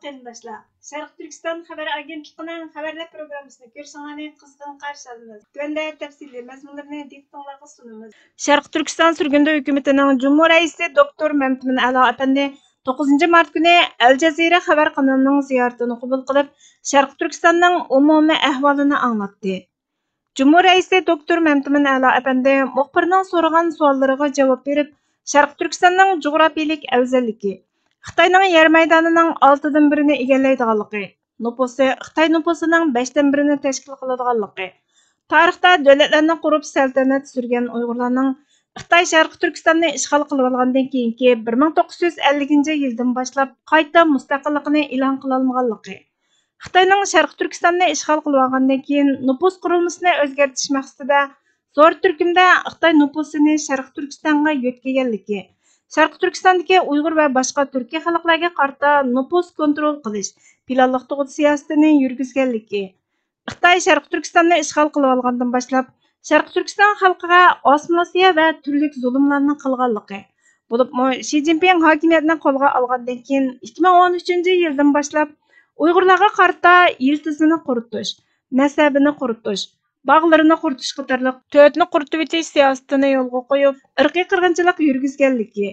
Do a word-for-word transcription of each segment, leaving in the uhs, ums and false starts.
قېرىنداشلار، شەرقىي تۈركىستان خەۋەر ئاگېنتلىقىنىڭ خەۋەرلەر پروگراممىسىنى كۆرۈشۈڭلارنى قىزغىن قارشى ئالىمىز. تۆۋەندە تەپسىلىي مەزمۇنلىرىنى دىققىتىڭلارغا سۇنىمىز. شەرقىي تۈركىستان سۈرگۈندە ھۆكۈمىتىنىڭ جۇمھۇر رەئىسى دوكتور مەمتىمىن ئەلا ئەپەندى توققۇزىنچى مارت كۈنى ئەل جەزىرە خەۋەر قانىلىنىڭ زىيارىتىنى قوبۇل قىلىپ، شەرقىي تۈركىستاننىڭ ئومۇمىي ئەھۋالىنى ئاڭلاتتى. جۇمھۇر رەئىسى دوكتور مەمتىمىن ئەلا ئەپەندى مۇخبىرنىڭ سورىغان سوئاللىرىغا جاۋاب بېرىپ، شەرقىي تۈركىستاننىڭ جۇغراپىيىلىك ئەۋزەللىكى، خىتاينىڭ يەر مەيدانىنىڭ ئالتىدىن بىرىنى ئىگىلەيدىغانلىقى، نوپۇسى خىتاي نوپۇسىنىڭ بەشتىن بىرىنى تەشكىل قىلىدىغانلىقى، تارىختا دۆلەتلەرنى قۇرۇپ سەلتەنەت سۈرگەن ئۇيغۇرلارنىڭ خىتاي شەرقىي تۈركىستاننى ئىشغال قىلىۋالغاندىن كېيىنكى بىر مىڭ توققۇز يۈز ئەللىكىنچى يىلدىن باشلاپ قايتا مۇستەقىللىقىنى ئېلان قىلالمىغانلىقى، خىتاينىڭ شەرقىي تۈركىستاننى ئىشغال قىلىۋالغاندىن كېيىن نوپۇس قۇرۇلمىسىنى ئۆزگەرتىش مەقسىتىدە زور تۈركۈمدە خىتاي نوپۇسىنى شەرقىي تۈركىستانغا يۆتكىگەنلىكى، شەرقىي تۈركىستاندىكى ئۇيغۇر ۋە باشقا تۈركىي خەلقلەرگە قارىتا نوپۇس كونترول قىلىش، پىلانلىق تۇغۇت سىياسىتىنى يۈرگۈزگەنلىكى، خىتاي شەرقىي تۈركىستاننى ئىشغال قىلىۋالغاندىن باشلاپ، شەرقىي تۈركىستان خەلقىگە ئاسسىمىلياتسىيە ۋە تۈرلۈك زۇلۇملارنى قىلغانلىقى، بولۇپمۇ شى جىنپىڭ ھاكىمىيەتنى قولغا ئالغاندىن كېيىن ئىككى مىڭ ئون ئۈچىنچى يىلدىن باشلاپ ئۇيغۇرلارغا قارىتا يىلتىزىنى قۇرۇتۇش، مەزھەبىنى قۇرۇتۇش، باغلىرىنى قۇرۇتۇش قاتارلىق تۆتنى قۇرۇتۇۋېتىش سىياسىتىنى يولغا قويۇپ، ئىرقىي قىرغىنچىلىق يۈرگۈزگەنلىكى،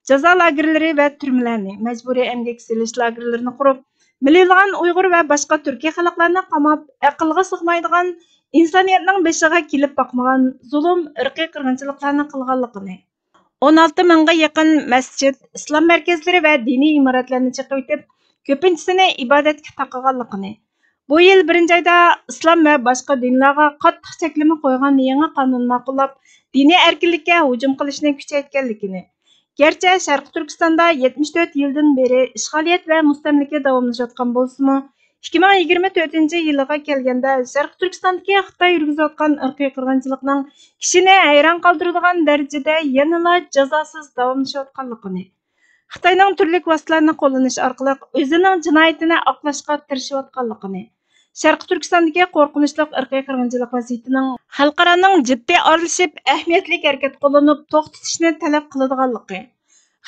جازا لاگېرلىرى ۋە تۈرمىلەرنى، مەجبۇرىي ئەمگەككە سېلىش لاگېرلىرىنى قۇرۇپ، مىليونلىغان ئۇيغۇر ۋە باشقا تۈركىي خەلقلەرنى قاماپ، ئەقىلگە سىغمايدىغان، ئىنسانىيەتنىڭ بېشىغا كېلىپ باقمىغان زۇلۇم، ئىرقىي قىرغىنچىلىقلارنى قىلغانلىقىنى، ئون ئالتە مىڭغا يېقىن مەسچىت، ئىسلام مەركەزلىرى ۋە دىنىي ئىمارەتلەرنى چېقىۋېتىپ، كۆپىنچىسىنى ئىبادەتكە تاقىغانلىقىنى، بۇ يىل بىرىنچى ئايدا ئىسلام ۋە باشقا دىنلارغا قاتتىق چەكلىمە قويغان يېڭى قانۇن ماقۇللاپ، دىنىي ئەركىنلىككە ھۇجۇم قىلىشنى كۈچەيتكەنلىكىنى، گەرچە شەرقىي تۈركىستاندا يەتمىش تۆت يىلدىن بېرى ئىشغالىيەت ۋە مۇستەملىكە داۋاملىشىۋاتقان بولسىمۇ، ئىككى مىڭ يىگىرمە تۆتىنچى يىلىغا كەلگەندە شەرقىي تۈركىستاندىكى خىتاي يۈرگۈزۈۋاتقان ئىرقىي قىرغىنچىلىقنىڭ كىشىنى ھەيران قالدۇرىدىغان دەرىجىدە يەنىلا جازاسىز داۋاملىشىۋاتقانلىقىنى، خىتاينىڭ تۈرلۈك ۋاسىتىلەرنى قوللىنىش ئارقىلىق ئۆزىنىڭ جىنايىتىنى ئاقلاشقا تىرىشىۋاتقانلىقىنى، شەرقىي تۈركىستاندىكى قورقۇنچلۇق ئىرقىي قىرغىنچىلىق ۋەزىيىتىنىڭ خەلقئارانىڭ جىددىي ئارىلىشىپ، ئەھمىيەتلىك ھەرىكەت قوللىنىپ توختىتىشنى تەلەپ قىلىدىغانلىقى،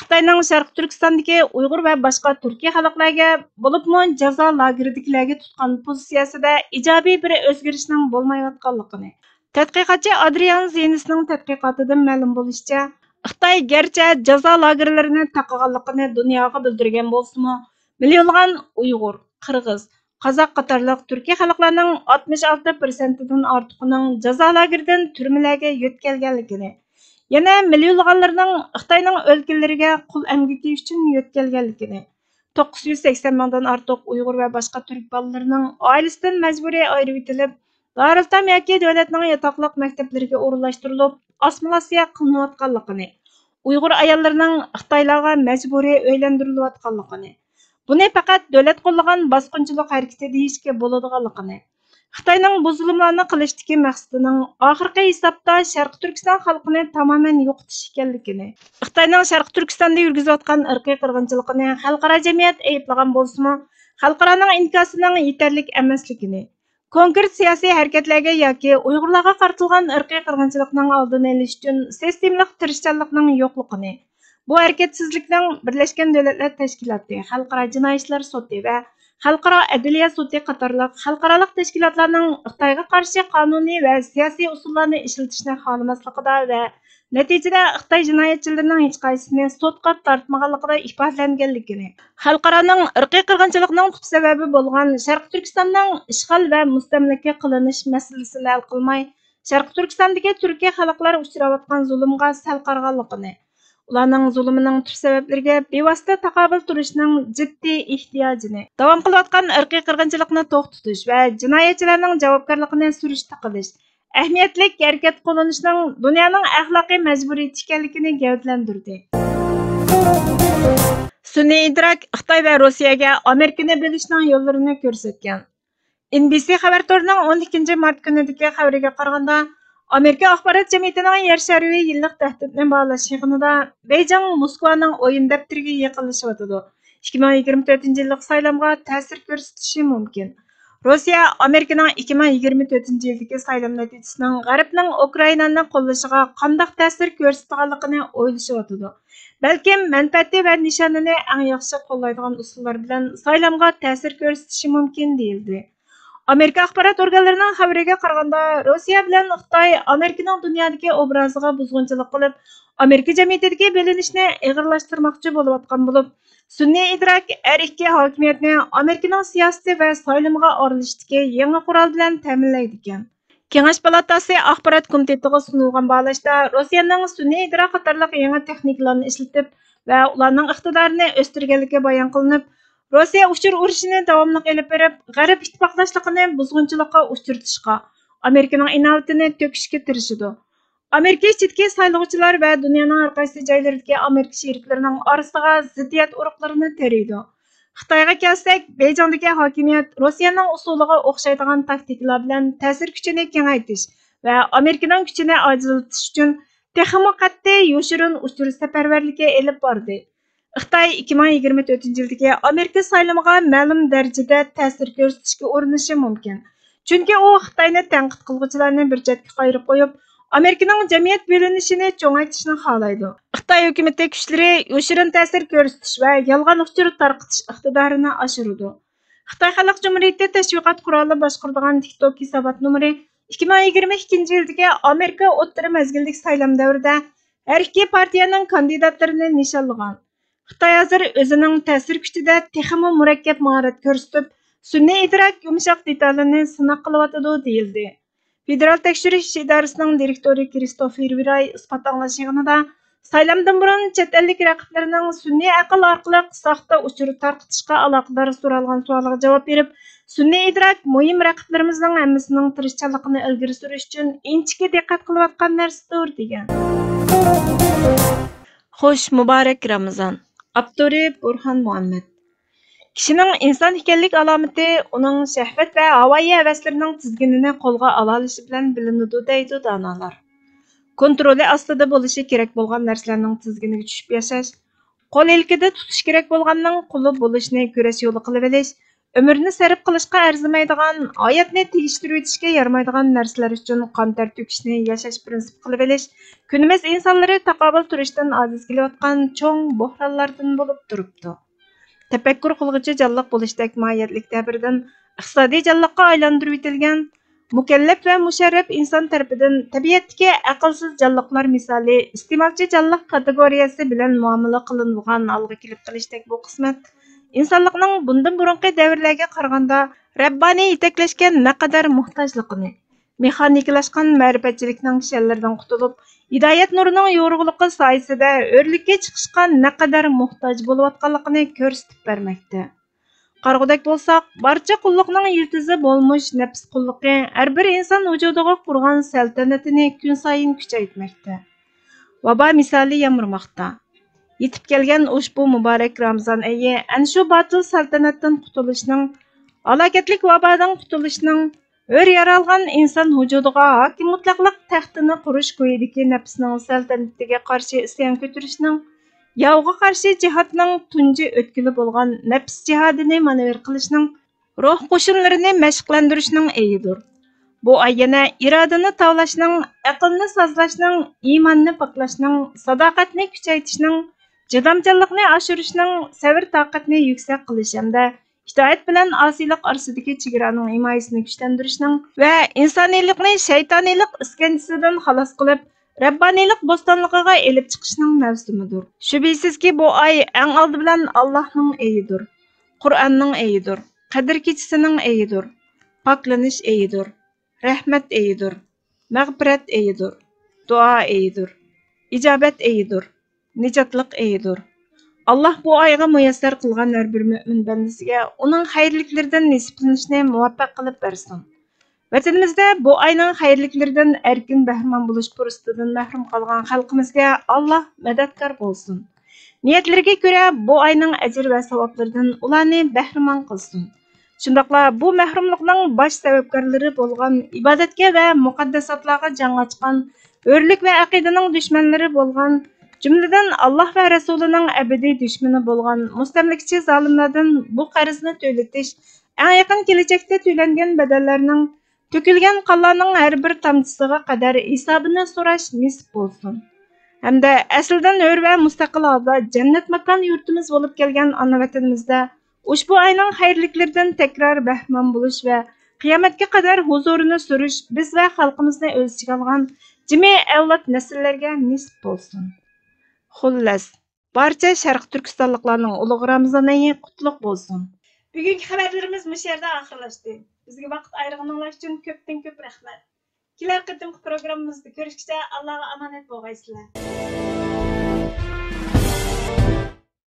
خىتاينىڭ شەرقىي تۈركىستاندىكى ئۇيغۇر ۋە باشقا تۈركىي خەلقلەرگە، بولۇپمۇ جازا لاگېرىدىكىلەرگە تۇتقان پوزىتسىيەسىدە ئىجابىي بىر ئۆزگىرىشنىڭ بولمايۋاتقانلىقىنى، تەتقىقاتچى ئادرىيان زىنىسنىڭ تەتقىقاتىدىن مەلۇم بولۇشىچە، خىتاي گەرچە جازا لاگېرلىرىنى تاقىغانلىقىنى دۇنياغا بىلدۈرگەن بولسىمۇ، مىليونلىغان ئۇيغۇر، قىرغىز، قازاق قاتارلىق تۈركىي خەلقلەرنىڭ ئاتمىش ئالتە پىرسەنتىدىن ئارتۇقىنىڭ جازا لاگېرىدىن تۈرمىلەرگە يۆتكەلگەنلىكىنى، يەنە مىليونلىغانلىرىنىڭ خىتاينىڭ ئۆلكىلىرىگە قۇل ئەمگىكى ئۈچۈن يۆتكەلگەنلىكىنى، توققۇز يۈز سەكسەن مىڭدىن ئارتۇق ئۇيغۇر ۋە باشقا تۈرك بالىلىرىنىڭ ئائىلىسىدىن مەجبۇرىي ئايرىۋېتىلىپ، دارىلئېتام ياكى دۆلەتنىڭ ياتاقلىق مەكتەپلىرىگە ئورۇنلاشتۇرۇلۇپ، ئاسسىمىلياتسىيە قىلىنىۋاتقانلىقىنى، ئۇيغۇر ئاياللىرىنىڭ خىتايلارغا مەجبۇرىي ئۆيلەندۈرۈلۈۋاتقانلىقىنى، بۇنى پەقەت دۆلەت قوللىغان باسقۇنچىلىق ھەرىكىتى دېيىشكە بولىدىغانلىقىنى، خىتاينىڭ بۇ زۇلۇملارنى قىلىشتىكى مەقسىتىنىڭ ئاخىرقى ھېسابتا شەرقىي تۈركىستان خەلقىنى تامامەن يوقىتىش ئىكەنلىكىنى، خىتاينىڭ شەرقىي تۈركىستاندا يۈرگۈزۈۋاتقان ئىرقىي قىرغىنچىلىقىنى خەلقئارا جەمئىيەت ئەيىبلىغان بولسىمۇ، خەلقئارانىڭ ئىنكاسىنىڭ يېتەرلىك ئەمەسلىكىنى، كونكرېت سىياسىي ھەرىكەتلەرگە ياكى ئۇيغۇرلارغا قارىتىلغان ئىرقىي قىرغىنچىلىقنىڭ ئالدىنى ئېلىش ئۈچۈن سىستېمىلىق تىرىشچانلىقنىڭ يوقلۇقىنى، بۇ ھەرىكەتسىزلىكنىڭ بىرلەشكەن دۆلەتلەر تەشكىلاتى، خەلقئارا جىنايى ئىشلار سوتى ۋە خەلقئارا ئەدلىيە سوتى قاتارلىق خەلقئارالىق تەشكىلاتلارنىڭ خىتايغا قارشى قانۇنىي ۋە سىياسىي ئۇسۇللارنى ئىشلىتىشنى خالىماسلىقىدا ۋە نەتىجىدە خىتاي جىنايەتچىلىرىنىڭ ھېچقايسىسىنى سوتقا تارتمىغانلىقىدا ئىپادىلەنگەنلىكىنى، خەلقئارانىڭ ئىرقىي قىرغىنچىلىقنىڭ تۈپ سەۋەبى بولغان شەرقىي تۈركىستاننىڭ ئىشغال ۋە مۇستەملىكە قىلىنىش مەسىلىسىنى ھەل قىلماي، شەرقىي تۈركىستاندىكى تۈركىي خەلقلەر ئۇچراۋاتقان زۇلۇمغا سەل قارىغانلىقىنى، ئۇلارنىڭ زۇلۇمىنىڭ تۈپ سەۋەبلىرىگە بىۋاسىتە تاقابىل تۇرۇشنىڭ جىددىي ئېھتىياجىنى، داۋام قىلىۋاتقان ئىرقىي قىرغىنچىلىقنى توختىتىش ۋە جىنايەتچىلەرنىڭ جاۋابكارلىقىنى سۈرۈشتە قىلىش، ئەھمىيەتلىك ھەرىكەت قوللىنىشنىڭ دۇنيانىڭ ئەخلاقىي مەجبۇرىيىتى ئىكەنلىكىنى گەۋدىلەندۈردى. سۈنئىي ئىدراك خىتاي ۋە روسىيەگە ئامېرىكىنى بۆلۈشنىڭ يوللىرىنى كۆرسەتكەن. ئېن بى سى خەۋەر تورىنىڭ ئون ئىككىنچى مارت كۈنىدىكى خەۋىرىگە قارىغاندا، ئامېرىكا ئاخبارات جەمئىيىتىنىڭ يەر شارى يىللىق تەھدىتنى باھالاش يىغىنىدا بېيجىڭ موسكۋانىڭ ئويۇن دەپتىرىگە يېقىنلىشىۋاتىدۇ، ئىككى مىڭ يىگىرمە تۆتىنچى يىللىق سايلامغا تەسىر كۆرسىتىشى مۇمكىن. روسىيە ئامېرىكىنىڭ ئىككى مىڭ يىگىرمە تۆتىنچى يىلدىكى سايلام نەتىجىسىنىڭ غەربنىڭ ئۇكرائىنانى قوللىشىغا قانداق تەسىر كۆرسىتىدىغانلىقىنى ئويلىشىۋاتىدۇ. بەلكىم مەنپەئەتى ۋە نىشانىنى ئەڭ ياخشى قوللايدىغان ئۇسۇللار بىلەن سايلامغا تەسىر كۆرسىتىشى مۇمكىن، دېيىلدى. ئامېرىكا ئاخبارات ئورگانلىرىنىڭ خەۋىرىگە قارىغاندا، روسىيە بىلەن خىتاي ئامېرىكىنىڭ دۇنيادىكى ئوبرازىغا بۇزغۇنچىلىق قىلىپ، ئامېرىكا جەمئىيىتىدىكى بۆلۈنۈشنى ئېغىرلاشتۇرماقچى بولۇۋاتقان بولۇپ، سۈنئىي ئىدراك ھەر ئىككى ھاكىمىيەتنى ئامېرىكىنىڭ سىياسىتى ۋە سايلىمىغا ئارىلىشىشتىكى يېڭى قورال بىلەن تەمىنلەيدىكەن. كېڭەش پالاتاسى ئاخبارات كومىتېتىغا سۇنۇلغان باھالاشتا، روسىيەنىڭ سۈنئىي ئىدراك قاتارلىق يېڭى تېخنىكىلارنى ئىشلىتىپ ۋە ئۇلارنىڭ ئىقتىدارىنى ئۆستۈرگەنلىكى بايان قىلىنىپ، روسىيە ئۇچۇر ئۇرۇشىنى داۋاملىق ئېلىپ بېرىپ، غەرب ئىتتىپاقداشلىقىنى بۇزغۇنچىلىققا ئۇچرىتىشقا، ئامېرىكىنىڭ ئىناۋىتىنى تۆكۈشكە تىرىشىدۇ. ئامېرىكا ئىچىدىكى سايلىغۇچىلار ۋە دۇنيانىڭ ھەر قايسى جايلىرىدىكى ئامېرىكا شېرىكلىرىنىڭ ئارىسىغا زىددىيەت ئۇرۇقلىرىنى تېرىيدۇ. خىتايغا كەلسەك، بېيجىڭدىكى ھاكىمىيەت روسىيەنىڭ ئۇسۇلىغا ئوخشايدىغان تاكتىكىلار بىلەن تەسىر كۈچىنى كېڭەيتىش ۋە ئامېرىكىنىڭ كۈچىنى ئاجىزلىتىش ئۈچۈن تېخىمۇ قەتئىي يوشۇرۇن ئۇچۇر سەپەرۋەرلىكى ئېلىپ باردى. خىتاي ئىككى مىڭ يىگىرمە تۆتىنچى يىلدىكى ئامېرىكا سايلىمىغا مەلۇم دەرىجىدە تەسىر كۆرسىتىشكە ئۇرۇنۇشى مۇمكىن. چۈنكى ئۇ خىتاينى تەنقىد قىلغۇچىلارنى بىر چەتكە قايرىپ قويۇپ، ئامېرىكىنىڭ جەمئىيەت بۆلۈنۈشىنى چوڭايتىشنى خالايدۇ. خىتاي ھۆكۈمىتى كۈچلىرى يوشۇرۇن تەسىر كۆرسىتىش ۋە يالغان ئۇچۇر تارقىتىش ئىقتىدارىنى ئاشۇرىدۇ. خىتاي خەلق جۇمھۇرىيىتى تەشۋىقات قورالى باشقۇرىدىغان تىك توك ھېسابات نومۇرى ئىككى مىڭ يىگىرمە ئىككىنچى يىلدىكى ئامېرىكا ئوتتۇرا مەزگىللىك سايلام دەۋرىدە ھەر ئىككى پارتىيەنىڭ كاندىداتلىرىنى نىشانلىغان. خىتاي ھازىر ئۆزىنىڭ تەسىر كۈچىدە تېخىمۇ مۇرەككەپ ماھارەت كۆرسىتىپ، سۈنئىي ئىدراك يۇمشاق دېتالىنى سىناق قىلىۋاتىدۇ، دېيىلدى. فېدېرال تەكشۈرۈش ئىدارىسىنىڭ دىرېكتورى كرىستوفېر ۋىراي ئىسپات ئاڭلاش يىغىنىدا سايلامدىن بۇرۇن چەت ئەللىك رەقىبلىرىنىڭ سۈنئىي ئەقىل ئارقىلىق ساختا ئۇچۇر تارقىتىشقا ئالاقىدار سورالغان سوئالىغا جاۋاب بېرىپ، سۈنئىي ئىدراك مۇھىم رەقىبلىرىمىزنىڭ ھەممىسىنىڭ تىرىشچانلىقىنى ئىلگىرى سۈرۈش ئۈچۈن ئىنچىكە دىققەت قىلىۋاتقان نەرسىدۇر، دېگەن. خوش مۇبارەك رامىزان. ئاپتورى بۇرھان مۇھەممەد. كىشىنىڭ ئىنسان ئىكەنلىك ئالامىتى ئۇنىڭ شەھۋەت ۋە ھاۋايى ھەۋەسلىرىنىڭ تىزگىنىنى قولغا ئالالىشى بىلەن بىلىنىدۇ، دەيدۇ دانالار. كونترولى ئاستىدا بولۇشى كېرەك بولغان نەرسىلەرنىڭ تىزگىنىگە چۈشۈپ ياشاش، قول ئىلكىدە تۇتۇش كېرەك بولغاننىڭ قۇلى بولۇشنى كۈرەش يولى قىلىۋېلىش، ئۆمرىنى سەرپ قىلىشقا ئەرزىمەيدىغان، ھاياتنى تېگىشتۈرۈۋېتىشكە يارىمايدىغان نەرسىلەر ئۈچۈن قان تەر تۆكۈشنى ياشاش پىرىنسىپ قىلىۋېلىش، كۈنىمىز ئىنسانلىرى تاقابىل تۇرۇشتىن ئاجىز كېلىۋاتقان چوڭ بوھرانلاردىن بولۇپ تۇرۇپتۇ. تەپەككۇر قىلغۇچى جانلىق بولۇشتەك ماھىيەتلىك تەبىردىن ئىقتىسادىي جانلىققا ئايلاندۇرۇۋېتىلگەن، مۇكەللەپ ۋە مۇشەررەپ ئىنسان تەرىپىدىن تەبىئەتتىكى ئەقىلسىز جانلىقلار مىسالى ئىستېمالچى جانلىق كاتېگورىيەسى بىلەن مۇئامىلە قىلىنىدىغان ھالغا كېلىپ قېلىشتەك بۇ قىسمەت، ئىنسانلىقنىڭ بۇندىن بۇرۇنقى دەۋرلەرگە قارىغاندا رەببانىي يېتەكلەشكە نەقەدەر موھتاجلىقىنى، مېخانىكىلاشقان مەرىپەتچىلىكنىڭ كىشەنلىرىدىن قۇتۇلۇپ، ھىدايەت نۇرىنىڭ يورۇقلۇقى سايىسىدە ھۆرلۈككە چىقىشقا نەقەدەر موھتاج بولۇۋاتقانلىقىنى كۆرسىتىپ بەرمەكتە. قارىغۇدەك بولساق، بارچە قۇللۇقنىڭ يىلتىزى بولمۇش نەپس قۇللۇقى ھەر بىر ئىنسان ۋۇجۇدىغا قۇرغان سەلتەنىتىنى كۈنسايىن كۈچەيتمەكتە. ۋابا مىسالى يامرىماقتا. يېتىپ كەلگەن ئۇشبۇ مۇبارەك رامىزان ئېيى ئەنە شۇ باتىل سەلتەنەتتىن قۇتۇلۇشنىڭ، ھالاكەتلىك ۋابادىن قۇتۇلۇشنىڭ، ھۆر يارالغان ئىنسان ۋۇجۇدىغا ھاكىم مۇتلەقلىق تەختىنى قۇرۇش كويىدىكى نەپسنىڭ سەلتەنىتىگە قارشى ئىسيان كۆتۈرۈشنىڭ، ياۋغا قارشى جىھادنىڭ تۇنجى ئۆتكىلى بولغان نەپس جىھادىنى مانېۋىر قىلىشنىڭ، روھ قوشۇنلىرىنى مەشىقلەندۈرۈشنىڭ ئېيىدۇر. بۇ ئاي يەنە ئىرادىنى تاۋلاشنىڭ، ئەقىلنى سازلاشنىڭ، ئىماننى پاكلاشنىڭ، ساداقەتنى كۈچەيتىشنىڭ، چىدامچانلىقنى ئاشۇرۇشنىڭ، سەۋر-تاقەتنى يۈكسەك قىلىش ھەمدە ئىتائەت بىلەن ئاسىيلىق ئارىسىدىكى چېگرانىڭ ھىمايىسىنى كۈچلەندۈرۈشنىڭ ۋە ئىنسانىيلىقنى شەيتانىيلىق ئىسكەنجىسىدىن خالاس قىلىپ، رەببانىيلىق بوستانلىقىغا ئېلىپ چىقىشنىڭ مەۋسۇمىدۇر. شۈبھىسىزكى، بۇ ئاي ئەڭ ئالدى بىلەن ئاللاھنىڭ ئېيىدۇر، قۇرئاننىڭ ئېيىدۇر، قەدىر كېچىسىنىڭ ئېيىدۇر، پاكلىنىش ئېيىدۇر، رەھمەت ئېيىدۇر، مەغپىرەت ئېيىدۇر، دۇئا ئېيىدۇر، ئىجابەت ئېيىدۇر، نىجاتلىق ئېيىدۇر. ئاللاھ بۇ ئايغا مۇيەسسەر قىلغان ھەر بىر مۆمىن بەندىسىگە ئۇنىڭ خەيرلىكلىرىدىن نېسىپلىنىشنى مۇۋەپپەق قىلىپ بەرسۇن. ۋەتىنىمىزدە بۇ ئاينىڭ خەيرلىكلىرىدىن ئەركىن بەھرىمەن بولۇش پۇرسىتىدىن مەھرۇم قالغان خەلقىمىزگە ئاللاھ مەدەتكار بولسۇن. نىيەتلىرىگە كۆرە بۇ ئاينىڭ ئەجىر ۋە ساۋابلىرىدىن ئۇلارنى بەھرىمەن قىلسۇن. شۇنداقلا بۇ مەھرۇملۇقنىڭ باش سەۋەبكارلىرى بولغان، ئىبادەتكە ۋە مۇقەددەساتلارغا جەڭ ئاچقان، ھۆرلۈك ۋە ئەقىدىنىڭ دۈشمەنلىرى بولغان، جۈملىدىن ئاللاھ ۋە رەسۇلىنىڭ ئەبەدىي دۈشمىنى بولغان مۇستەملىكىچى زالىملاردىن بۇ قەرزنى تۆلىتىش، ئەڭ يېقىن كېلەچەكتە تۆلەنگەن بەدەللەرنىڭ، تۆكۈلگەن قانلارنىڭ ھەر بىر تامچىسىغا قەدەر ھېسابىنى سوراش نېسىپ بولسۇن. ھەمدە ئەسلىدىن ھۆر ۋە مۇستەقىل ھالدا جەننەت ماكان يۇرتىمىز بولۇپ كەلگەن ئانا ۋەتىنىمىزدە ئۇشبۇ ئاينىڭ خەيرلىكلىرىدىن تەكرار بەھرىمەن بولۇش ۋە قىيامەتكە قەدەر ھۇزۇرىنى سۈرۈش بىز ۋە خەلقىمىزنى ئۆز ئىچىگە ئالغان جىمى ئەۋلاد نەسىللەرگە نېسىپ بولسۇن. خۇللەس، بارچە شەرقىي تۈركىستانلىقلارنىڭ ئۇلۇغ رامىزان ئېيى قۇتلۇق بولسۇن. بۈگۈنكى خەۋەرلىرىمىز مۇشۇ يەردە ئاخىرلاشتى. بىزگە ۋاقىت ئايرىغىنىڭلار ئۈچۈن كۆپتىن كۆپ رەھمەت. كېلەر قېتىمقى پروگراممىمىزدا كۆرۈشكىچە ئاللاغا ئامانەت بولغايسىلەر.